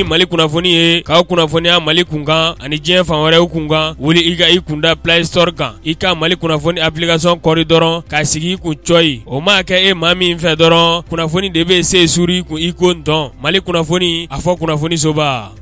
Ni Mali kunnafoni ye k'aw kunnafoniya Mali kunkan ani diɲɛ fan wɛrɛw kunkan, wuli i ka i kunda Play Store kan, i ka Mali kunnafoni application kɔri dɔrɔn k'a sigi i kun cɔyi. O maa kɛ e maa min fɛ dɔrɔn, kunnafoni de bɛ se suri i kun i ko ntɔn. Mali kunnafoni, a fɔ kunnafoni soba.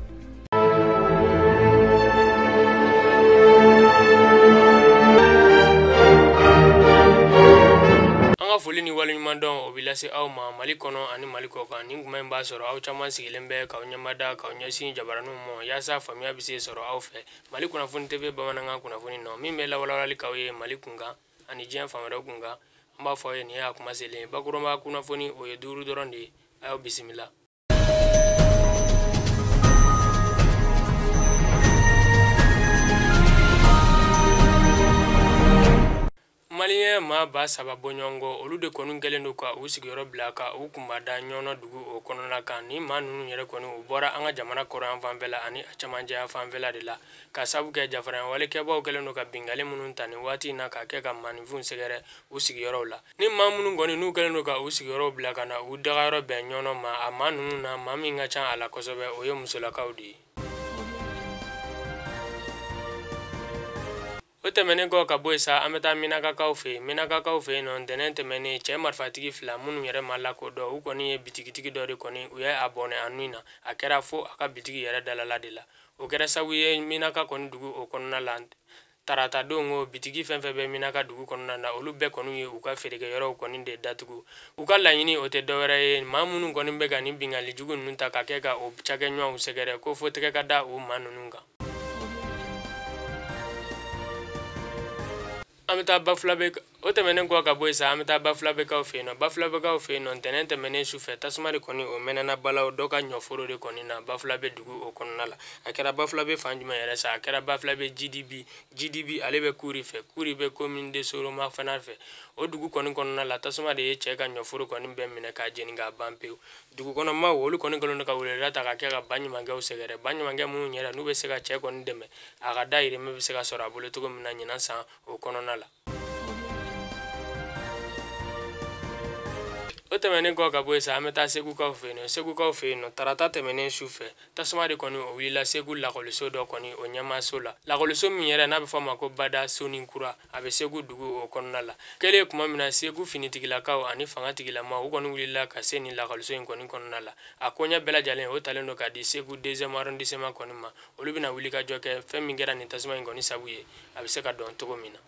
An ka foli ni waleɲumandɔn o bɛ lase aw ma Mali kɔnɔ ani Mali kɔ kan. Nin kuma in b'a sɔrɔ aw caman sigilen bɛ k'aw ɲɛmada k'aw ɲɛsin jabaraninw ma yaasa faamuya bɛ se sɔrɔ aw fɛ. Mali kunnafoni TV bamanankan kunnafoni nɔ min bɛ lawalawalali k'aw ye Mali kunkan ani diɲɛ fan wɛrɛw kunkan. An b'a fɔ aw ye nin y'a kuma selen ye. Bakurunba kunnafoni o ye 5 dɔrɔn de ye. A y'aw bisimila. Maliyɛn maa 3000 bɔɲɔgɔnkɔ olu de kɔni kɛlen don ka u sigiyɔrɔ bila ka u kunba da Ɲɔnɔ dugu o kɔnɔna kan. Ni maa ninnu yɛrɛ kɔni u bɔra an ka jamana kɔrɔyan fanfɛla ani a cɛmancɛya fanfɛla de la, ka sabu kɛ jafaranyawalekɛbaw kɛlen don ka binkanni minnu ta nin waati in na k'a kɛ ka maaninfinw sɛgɛrɛ u sigiyɔrɔw la. Ni maa minnu kɔni n'u kɛlen don ka u sigiyɔrɔw bila ka na u dagayɔrɔ bɛn Ɲɔnɔ ma, a maa ninnu na maa min ka ca a la kosɛbɛ o ye musolakaw de ye. O tɛmɛnen kɔ ka bɔ yen sa, an bɛ taa Minakakaw fɛ yen. Minakakaw fɛ yen nɔ, ntɛnɛn tɛmɛnen, cɛ marifatigi 2 minnu yɛrɛ ma lakodɔn, u kɔni ye bitigitigi dɔ de kɔni, u ye a bɔnɛ a nun na. A kɛra fo a ka bitigi yɛrɛ dalala de la. O kɛra sababu ye Minaka kɔni dugu o kɔnɔna la. Tarata don ko bitigi fɛn fɛn bɛ Minaka dugu kɔnɔna na, olu bɛɛ kɔni ye u ka feerekɛyɔrɔw kɔni de datugu. U ka laɲini o tɛ dɔwɛrɛ ye, maa minnu kɔni bɛ ka nin binkanni jugu ninnu ta ka kɛ ka o cakɛɲɔgɔnw sɛgɛrɛ ko fo tɛgɛ ka da u maa ninnu kan. An bɛ taa Bafulabe, o tɛmɛnen kɔ ka bɔ yen sa, an bɛ taa Bafulabekaw fɛ yen nɔ. Bafulabekaw fɛ yen nɔ, ntɛnɛn tɛmɛnen sufɛ, tasuma de kɔni o mɛnɛna balaw dɔ ka ɲɔforo de kɔni na Bafulabe dugu o kɔnɔna la. A kɛra Bafulabe fan jumɛn yɛrɛ sa, a kɛra Bafulabe GDB. GDB ale bɛ Kuri fɛ, Kuri bɛ commune de Soroma fana fɛ. O dugu kɔni kɔnɔna la, tasuma de ye cɛ ka ɲɔforo kɔni bɛɛ minɛ k'a jeni k'a ban pewu. Dugu kɔnɔ maaw olu kɔni kɛlen don ka weleweleda ta ka kɛ ka baɲumankɛw sɛgɛrɛ. Baɲumankɛ minnu yɛrɛ n'u bɛ se ka cɛ kɔni dɛmɛ, a ka dahirimɛ bɛ se ka sɔrɔ a bolo cogo min na ɲinan san o kɔnɔna la. O tɛmɛnen kɔ ka bɔ yen sa, an bɛ taa Segukaw fɛ yen nɔ. Segukaw fɛ yen nɔ, tarata tɛmɛnen su fɛ, tasuma de kɔni o wulila Segu lakɔliso dɔ kɔni o ɲɛmaaso la. Lakɔliso min yɛrɛ n'a bɛ fɔ a ma ko Bada Soni Kura, a bɛ Segu dugu o kɔnɔna la. Kɛlen tuma min na Segu finitigilakaw ani fangatigilamaw u kɔni wulila ka se nin lakɔliso in kɔni kɔnɔna la. A koɲɛ bɛɛ lajɛlen o talen don ka di Segu deuxième arrondissement kɔni ma. Olu bɛna wuli ka jɔ kɛ fɛn min kɛra nin tasuma in kɔni sabu ye, a bɛ se ka dɔn cogo min na.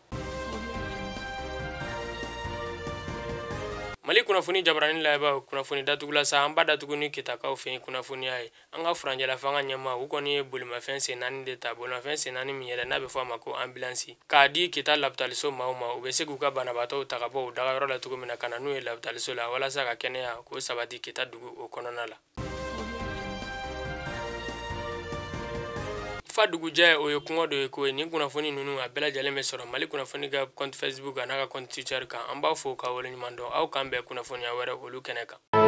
Mali kunnafoni jabarani layɛbaaw, kunnafoni datugula sa, an b'a datugu ni Kitakaw fɛ yen kunnafoniya ye. An ka furancɛla fanga ɲɛmaa, u kɔni ye bolimafɛn sen 4 de ta, bolimafɛn sen 4 min yɛrɛ n'a bɛ fɔ a ma ko ambulance, k'a di Kita lapitaliso maaw ma. U bɛ se k'u ka banabaatɔw ta ka bɔ u dagayɔrɔ la cogo min na ka na n'u ye lapitaliso la walasa ka kɛnɛya k'o sabati Kita dugu o kɔnɔna la. Fa dugujɛ o ye kɔngɔ dɔ ye ko ye. Nin kunnafoni ninnu a bɛɛ lajɛlen bɛ sɔrɔ Mali kunnafoni ka compte Facebook an'a ka compte Twitter kan. An b'aw fo k'aw waleɲuman dɔn. Aw k'an bɛn kunnafoniya wɛrɛ olu kɛnɛ kan.